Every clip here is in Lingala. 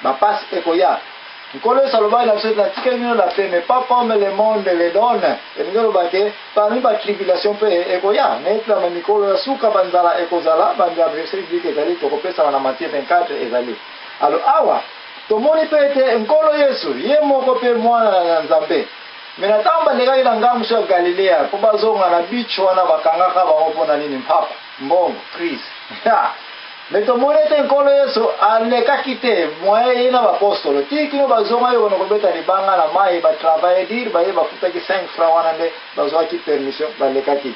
Bapasi ekoya. Nkolo Yesu alobaki na biso ete, Natikeli bino la paix, mais pas comme le monde le donne. Elingi oloba ke parmi ba tribulation mpe ekoya, neti na mikolo ya suka banzala ekozala, ba verset biblique ezali, tokopesama na Matthieu 24 ezali. Alors awa tomoni mpe ete Nkolo Yesu ye moko mpe mwana na Nzambe, mais na ntango balekaki na ngambo ya Galilea mpo bazonga na beach wana, bakangaka bango mpo na nini? Mpapa, mbongo, crise. Mais tomoni ete Nkolo Yesu alekaki te moyen ye na bapostolo ti kino bazonga yo kona kobeta libanga na mai, batravaille dur, baye bafutaki 5 francs wana nde bazwaki permission, balekaki.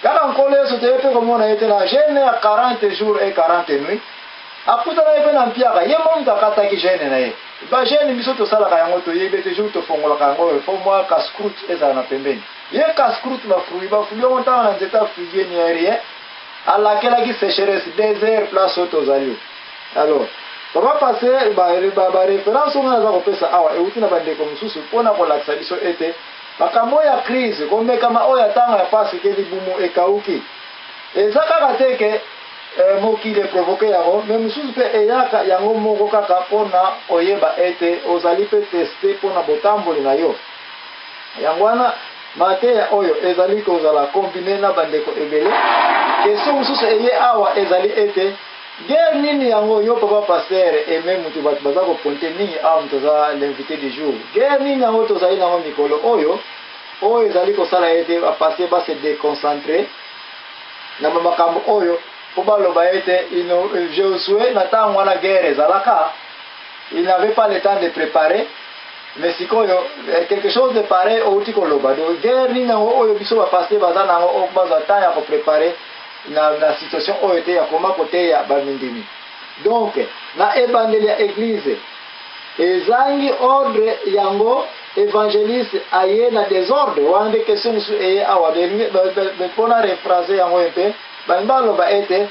Kaka Nkolo Yesu toye mpe komona ye te na jeûne ya 40 jours et 40 nuits, akutanaki mpe na mpiaka, ye moko moto akataki jeûne na ye. Ba jeûne biso tosalaka yango, toyebi ete jour tofongolaka yango, il faut mwa casse-croûte ezala na pembeni. Ye casse-croûte, bafruit, bafruit yango ntango na nzete ya figuier ni rien, alakelaki sécheresse, désert, place oyo tozali. Alors papa pasteur, baréférence oyo naza kopesa awa euti na bandeko mosusu mpona kolakisa biso ete makambo oyo ya crise, komekama oyo ya ntango ya pasi ke libumu ekauki, eza kaka te ke mokili eprovoquer yango, mais mosusu mpe eyaka yango moko kaka mpona koyeba ete ozali mpe teste mpona botamboli na yo. Yango wana mateya oyo ezali kozala combiné na bandeko ebele. Question mosusu eye awa ezali ete guerre nini yango yo, papa pasteur Aime, mutu bato baza kopointer mingi awa, moto aza l'invité du jour, guerre nini yango tozali nango mikolo oyo, oyo ezali kosala ete bapasteur base déconcentrer na bamakambo oyo, mpo baloba ete Josué na ntango wana guerre ezalaka, il n'avait pas le temps de préparer, mais sikoyo quelque chose de pareil outi koloba. Donc guerre nini yango oyo biso bapasteur baza nango oyo bazwa temps ya kopréparer na situation oyo te ya koma koteya bamindimi? Donc na ebandeli ya église ezangi ordre, yango évangéliste aye na désordre wana. Nde question mosusu eye awa mpona rephrase yango mpe balingi baloba ete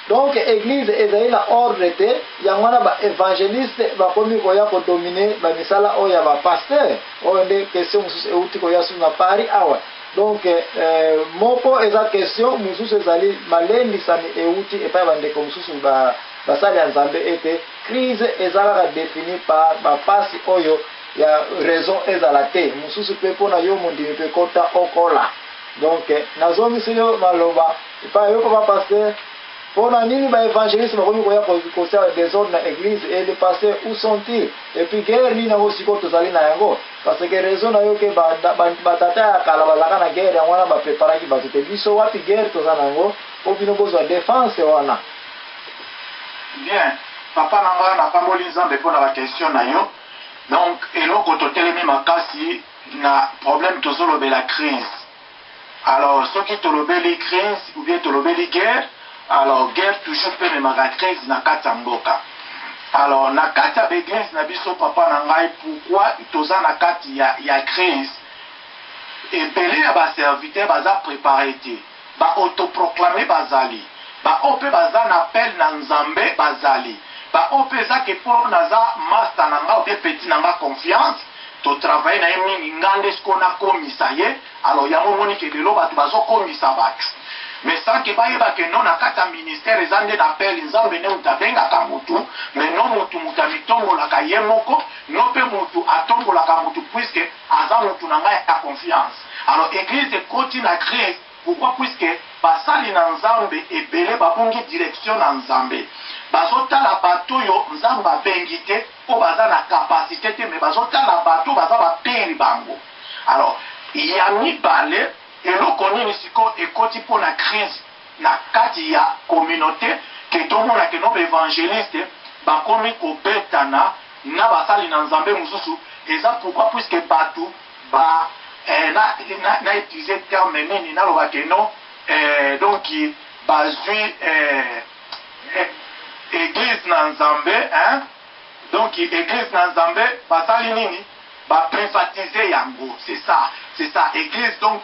donc église ezali na ordre te, yango wana baévangéliste bakomi koya kodominer bamisala oyo ya bapasteur. Oyo nde question mosusu euti koya susu na Paris awa. Donc moko eza question, mosusu ezali malendisami euti epai ya bandeko mosusu basali ya Nzambe ete crise eza kaka défini par bapasi oyo ya raison ezala te, mosusu mpe mpona yo mondimi mpe kota okola. Donc nazongiseli yo maloba epai yo, papa pasteur: mpona nini baévangéliste bakomi koya kosala désordre na église, et les pasteurs, où sont-ils? Et puis guerre nini yango sikoyo tozali na yango? Parce que raison na yo ke batata ya kala bazalaka na guerre, yango wana bapreparaki bato te. Biso wapi guerre toza na yango mpo bino bozwa défense wana? Bien, papa na ngai, napamboli Nzambe mpo na baquestion na yo. Donc eloko totelemi makasi na problème, tozolobela crise. Alors soki tolobeli crise ou bien tolobeli guerre, alors guerre toujours mpe ememaka crise na kati ya mboka. Alors na kati ya baeglise na biso, papa na ngai, pourquoi toza na kati ya crise? Ebele ya baserviteur baza préparé te, baautoproclamés bazali, baoyo mpe baza na appel na Nzambe bazali, baoyo mpe eza ke mpo naza master na nga obe petit na nga confiance, totravailler na ye mingi, nga nde siko nakomisa ye. Alors yango omoni ke lelo bato bazokomisa bato, mais sans ke bayeba ke non, na kati ya ministère eza nde na appel. Nzambe nde moto abengaka motu, mais non motu moto amitombolaka ye moko, no mpe motu atombolaka motu puisque aza motu na ngai ya confiance. Alors église ekoti na crise, pourquoi? Puisque basali na Nzambe ebele babungi direction na Nzambe. Bazotala bato oyo Nzambe abengi te, mpo baza na capacité te, mais bazotala bato baza baperi bango. Alors ya mibale, eloko nini sikoyo ekoti mpo na crise na kati ya communauté, ke tomona ke no baévangéliste bakomi kobetana na basali na Nzambe mosusu? Eza pourquoi? Puisque bato ba na utiliser terme nini, naloba ke non, donc bazwi église na Nzambe, hein? Donc église na Nzambe basali nini? Baprivatiser yango. C'est ça, c'est ça, église. Donc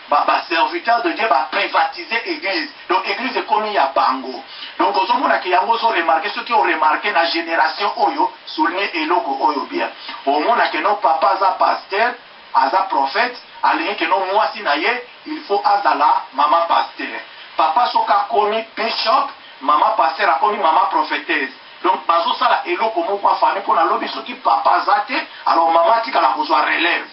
baserviteur de Dieu baprivatiser église, donc église ekomi ya bango. Donc ozomonaka yango, ozoremarquer, soki oremarquer na génération oyo, souligne eloko oyo bien, omonake no papa aza pasteur, aza prophète, alingi ke no mwasi na ye il faut azala mama pasteur. Papa soki akomi bishop, mama pasteur akomi mama prophétesse. Donc bazosala eloko moko ya famille mpo na lobi soki papa aza te, alors mama atikala kozwa relève.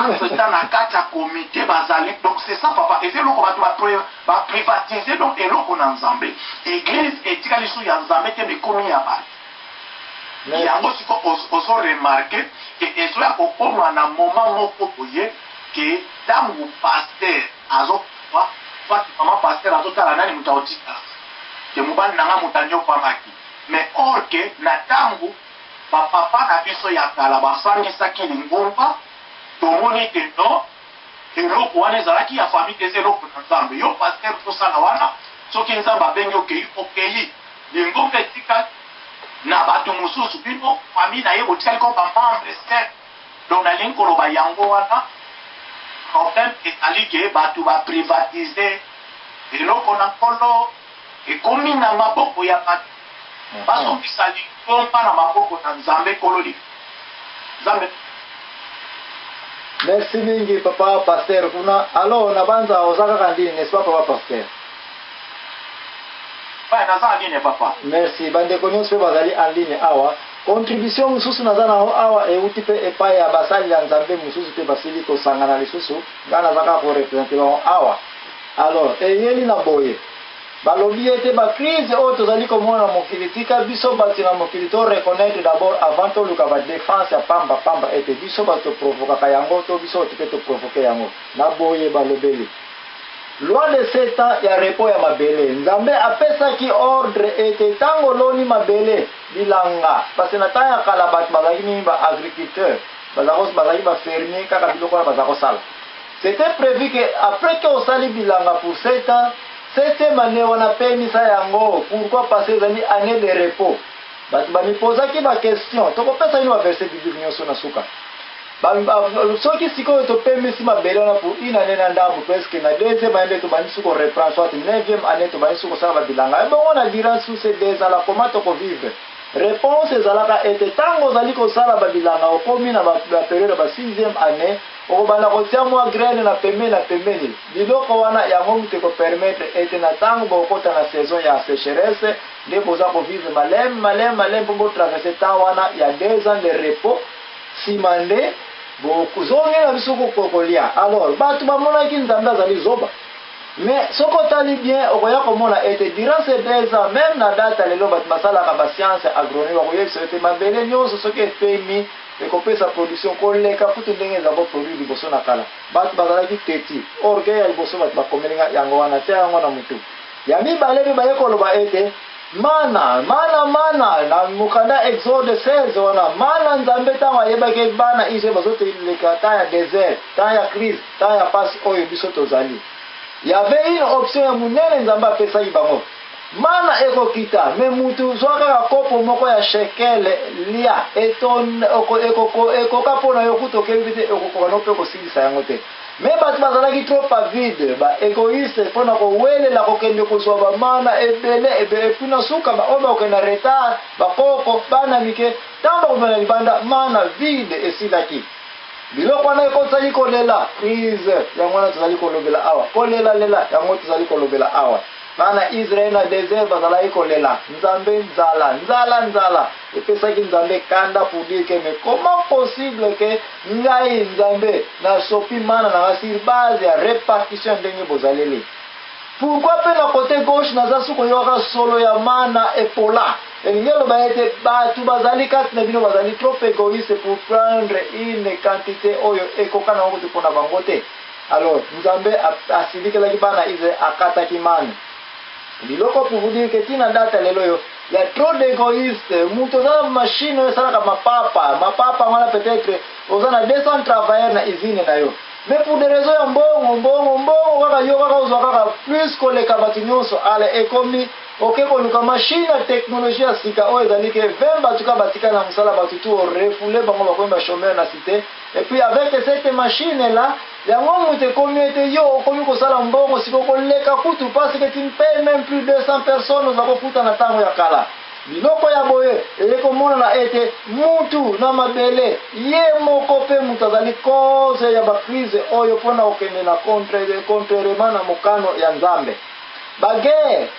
Entre temps na kati ya comite bazali, donc c'est ça papa, eza eloko bato ba privatiser, donc eloko na Nzambe. Eglise etikali su ya Nzambe te, mais ekomi ya bato. Yango sikoyo ozo remarquer que ezoya kokoma na moment moko boye que tango pasteur azo kufa, soit maman pasteur azotala nani moto akotikala, que mobali na nga moto aniokwamaki, mais or que na tango ba papa na biso ya kala bafandisaki lingomba, tomoni que non, eloko wana ezalaki ya famille te, eza eloko na Nzambe. Yo pasteur ozosala wana, soki Nzambe abengi okeyi, okeyi. Lingomba etikali na bato mosusu, bino famille na ye botikali comme ba membres simples. Donc nalingi koloba yango wana problème ezali ke bato ba privatiser eloko na Nkolo, ekomi na maboko ya bato. Bazongisa lingomba na maboko na Nzambe Nkolo Nzambe. Merci mingi papa pasteur kuna. Alors na banza oza kaka en ligne n'est-ce pas papa pasteur? Ouais, naza en ligne papa. Merci bandeko nyonso mpe bazali en ligne awa. Contribution mosusu naza na yango awa euti mpe epai ya basali ya Nzambe mosusu mpe basili kosangana lisusu. Ngai naza kaka ko representer bango awa. Alors eyeli na boye. Balobi ete ba crises oyo tozali komona na mokili, tika biso batu na mokili to reconnaitre d'abord avant toluka ba defense ya pamba pamba ete biso batu to provokaka yango to biso batu te to provoquer yango. Na boye balobeli loi de sept ans ya repos ya mabele. Nzambe apesaki ordre ete tango oloni mabele, bilanga, parce que na temps ya kala batu bazalaki mingi ba agriculteurs, bazalaki ba fermiers, kaka biloko wana bazalaki kosala. C'etait prevu que après que osali bilanga pour 7 ans, septième annee wana pemisa yango, pourquoi parce que ezali annee de repos. Batu ba mipozaki ba questions, tokopesa bino ba versets bibliques nionso na suka. Ba, ba, soki sikoyo topemisi mabele wana pour une annee na ndambu presque, na deuxième annee nde tobandi su ko reprendre, soit neuvième annee tobandi su kosala ba bilanga. Ebongo na durant su ces 2 ans là comment toko vivre? Reponse ezalaka ete tango ozali kosala ba bilanga okomi na ba periode ya ba sixième annee, Okobanda kotia mwa graine na pembeni na pembeni. Biloko wana yango mutu eko permettre ete na tango bokokota na saison ya secheresse nde boza ko vivre malembe malembe malembe po bo traverser temps wana ya 2 ans de repos sima nde bozongela biso kolia. Alors batu bamonaki Nzambe azali zoba. Mais soki otali bien okoya komona ete durant ces 2 ans meme na date ya lelo batu basalaka ba science ya agronomie bakoyebisa yo ete mabele nionso soki epemi ekopesa production koleka kutu ndenge ezala ko produire liboso na kala. Batu bazalaki teti, orgueil ya liboso batu bakomeli nga yango wana tia yango na mutu. Ya mibale pe baye koloba ete mana, mana, mana na mokanda Exode 16 wana mana Nzambe tango ayebaki bana Israël bazo leka temps ya desert, temps ya crise, temps ya pasi oyo biso tozali. Il y avait une option ya munene Nzambe apesaki bango. Mana ekokita, mais mutu zwa kaka kopo moko ya shekel lia, eton, oko, ekoko, ekoka mpo na yo kutu okebi te, okokoka no mpe kosilisa yango te. Mais bato bazalaki trop avide, ba egoïste mpo na kowelela kokende kozwa ba mana ebele ebele, et puis na suka ba oyo bakokende na retard, bakoko, bana mike, ntango bakobima na libanda, mana vide esilaki. Biloko wana ekotisaki kolela, crise, yango wana tozali kolobela awa. Kolela lela, yango tozali kolobela awa. Bana Israël na desert bazalaki kolela, Nzambe nzala, nzala, nzala. Epesaki Nzambe kanda pour dire que mais comment possible que ngai Nzambe nasopi mana na nga sur base ya repartition ya ndenge bozaleli. Pourquoi pe na cote gauche naza su koyoka solo ya mana epola? Elingi eloba ete batu bazali kati na bino bazali trop egoïste pour prendre une quantite oyo ekoka nango kutu pona bango te. Alors Nzambe asilikelaki bana Israël akataki manu. Biloko pour vous dire que ti na date ya lelo oyo il ya trop d'egoïste. Mutu oza na machine oyo esalaka mapapa, mapapa wana peut-être oza na 200 travailleurs na usine na yo. Mais pour des raisons ya mbongo, mbongo, mbongo kaka yo kaka ozwa kaka plus koleka bato nyonso. Ale ekomi oke koluka machine ya technologie ya sika oyo ezali ke 20 bato kaka batikali na mosala, bato tout orefoule bango bakomi ba chômeurs na cité. Et puis avec cette machine là, yango moto ekomi ete yo okomi kosala mbongo sikoyo koleka kutu parce que tu ne payes même plus 200 personnes oza kofuta na ntango ya kala. Biloko ya boye eye komonana ete mutu na mabele ye moko mpe mutu azali cause ya ba crise oyo mpo na kokende na contrairement na mokano ya Nzambe. Ba guerre.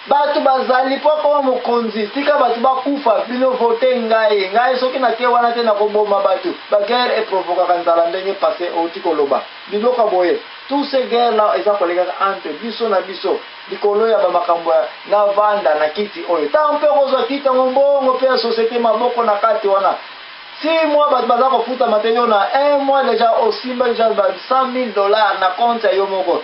Bato bazali mpo akoma mokonzi, tika bato bakufa, bino vote ngai, ngai soki nake wana te nakoboma bato. Ba guerre eprovokaka nzala ndenge passe outi koloba. Biloko ya boye, tous ces guerres là eza kolekaka entre biso na biso likolo ya ba makambo ya navanda na kiti oyo. Tango mpe okozwa kiti yango mbongo mpe ya societe maboko na kati wana. 6 mois bato baza kofutama te yo na un mois dejà osimba dejà ba 100 000 dollars na compte ya yo moko.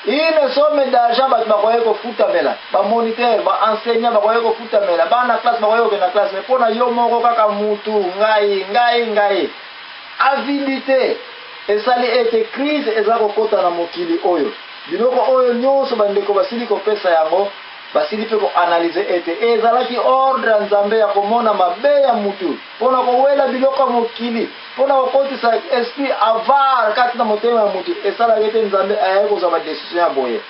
Une somme d'argent bato bakoki kofutamela, ba moniteurs, ba enseignants bakoki kofutamela, bana classe bakoki kokende na classe, mais mpo na yo moko kaka mutu, ngai, ngai, ngai. Avidite esali ete crise eza kokota na mokili oyo. Biloko oyo nyonso bandeko basili kopesa yango, basili mpe ko analyser ete ezalaki ordre ya Nzambe ya komona mabe ya mutu mpo na kowela biloko ya mokili, mpo na kokotisa esprit avare kati na motema ya mutu, esalaki ete Nzambe ayaki kozwa ba decision ya boye.